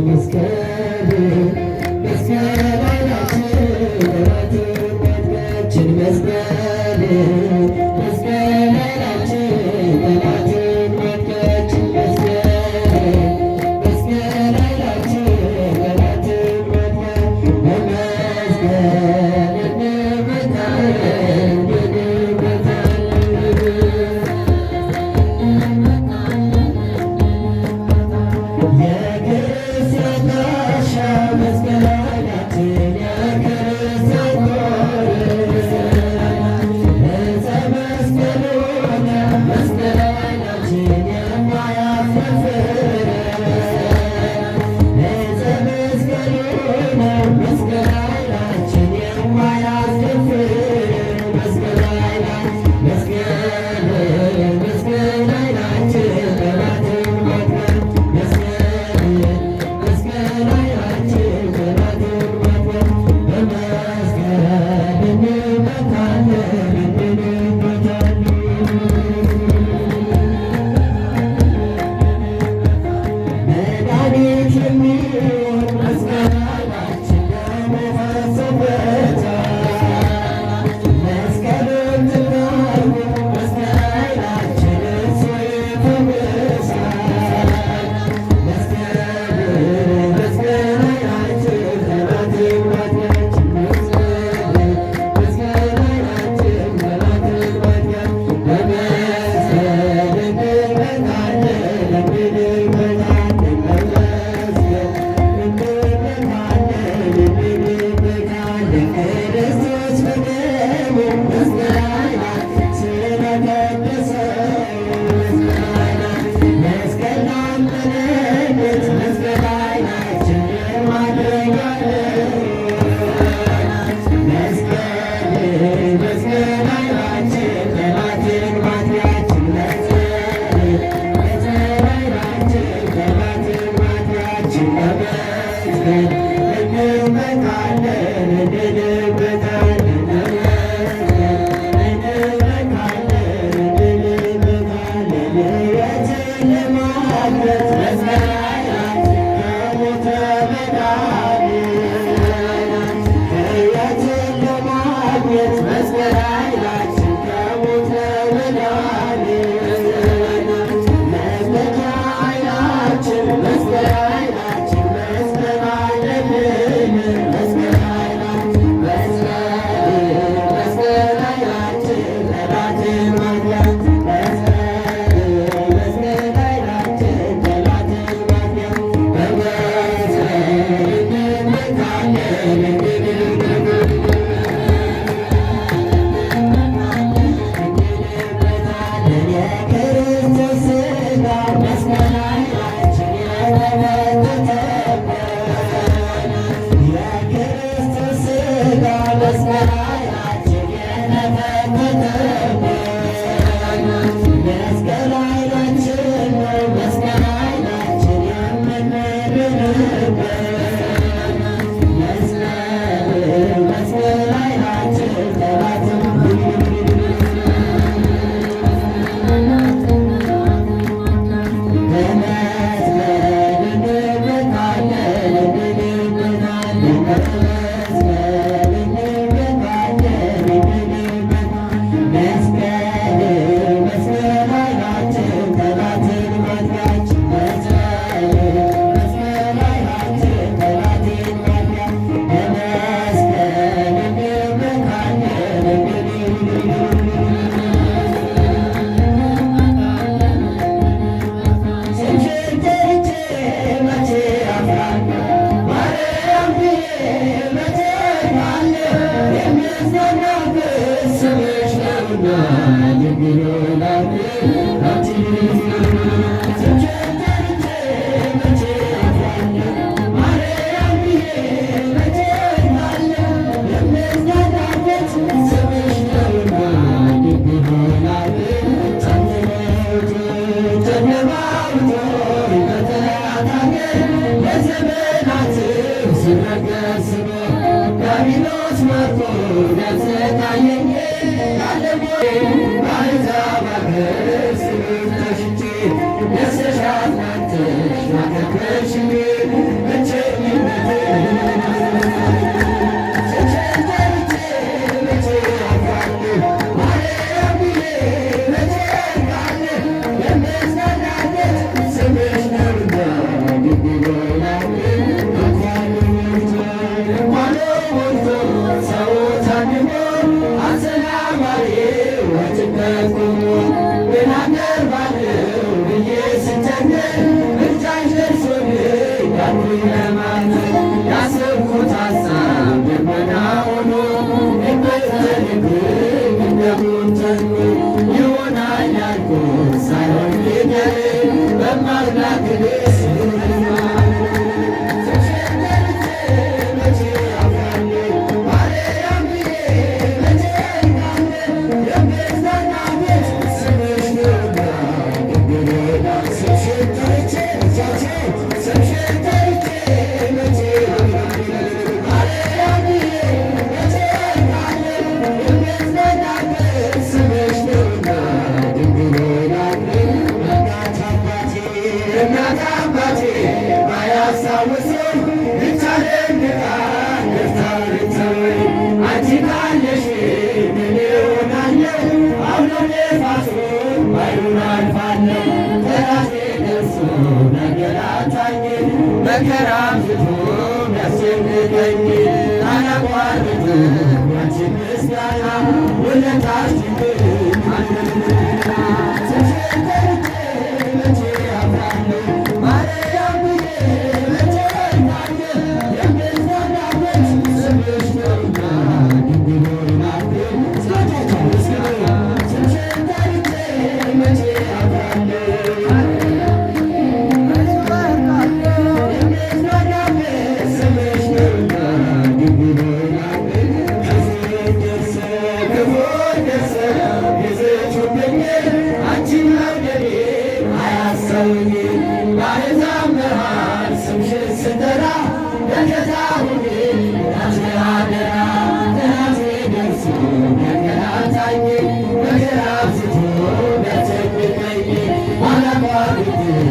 መስቀል መስቀል ኃይላችን ጠላትን ማጥፊያችን መስቀል መስቀል ኃይላችን ጠላትን ማጥፊያችን መስቀል መስቀል ኃይላችን ጠላትን ማጥፊያ በመስቀል እንመታለን እንመታለን። የክርስቲያን ጋሻ መስቀል ኃይላችን የክርስቲያን ጦር ዕፀ መስቀሉ መስቀል ኃይላችን የማያስደፍር ዕፀ መስቀሉ መስቀል ኃይላችን የማያስደፍር መስቀል ኃይላችን መስቀል መስቀል ኃይላችን ጠላትን ማጥፋት መስቀል መስቀል ኃይላችን ጠላትን ማጥፋት በመስቀል እንመታለን እንመታለን። መድኃኒት የሚሆን መስቀል ኃይላችን ደሙ ፈሶበታል። መስቀሉን ትታዩ መስቀል ኃይላችን እሱ ይፈውሳል። መስቀል መስቀል ኃይላችን ጠላትን ማጥፊያችን መስቀል መስቀል ኃይላችን ጠላትን ማጥፊያ በመስቀል እንመታለን እንመታለን በመስቀል እንመታለን እንመታለን ክርስቶስ በደሙ መስቀል ኃይላችን ስለቀደሰው መስቀል ላመነበት መስቀል ኃይላችን ማድረጊያ መስቀል መስቀል ኃይላችን ጠላትን ማጥፊያችን መስቀል መስቀል ኃይላችን መከራም ዝቶ ቢያስጨንቀኝ አላቋርጥም ያንቺን ምስጋና ውለታሽ ስምሽን ጠርቼ መቼ አፍራለሁ ማርያም ብዬ መቼ እወድቃለሁ የምጽናናበት ስምሽ ነውና ድንግል ሆይ ስምሽን ጠርቼ መቼ አፍራለሁ የምጽናናበት ስምሽ ነውና ድንግል ሆይ ክፉ ደርሰው ይዝቱብኝ አንቺን መውደዴ አያሰውኝም በአሕዛብ መሃል ስምሽን ስጠራ መከታ ሁኚ እናቴ አደራ ጠላቴ ደርሶ ቢያንገላታኝ መከራ አብዝቶ ቢያስጨንቀኝ አላቋርጥም